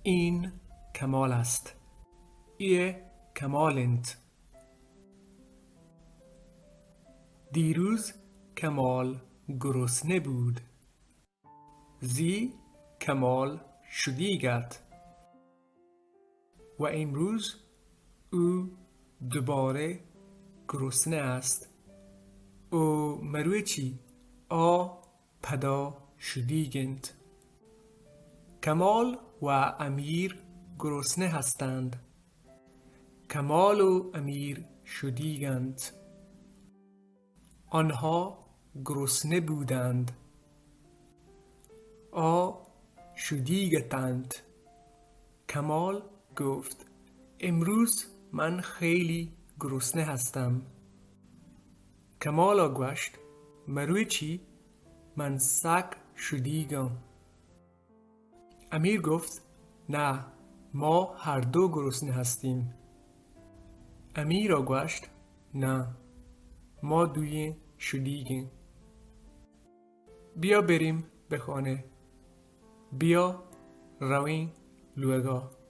این کمال است. ایه کمال انت. دیروز کمال گرسنه بود. زی کمال شدیگ ات. و امروز او دوباره گرسنه است. او مروچی آ پدا شدیگ انت. کمال و امیر گرسنه هستند. کمال و امیر شدیگ انت. آنها گرسنه بودند. آ شدیگ اتنت. کمال گفت: امروز من خیلی گرسنه هستم. کمال ءَ گوشت: مروچی من سک شدیگاں. امیر گفت: نه، ما هر دو گرسنه هستیم. امیر ءَ گوشت: نه، ما دوئیں شدیگیں. بیا بریم به خانه. بیا رویں لوگا.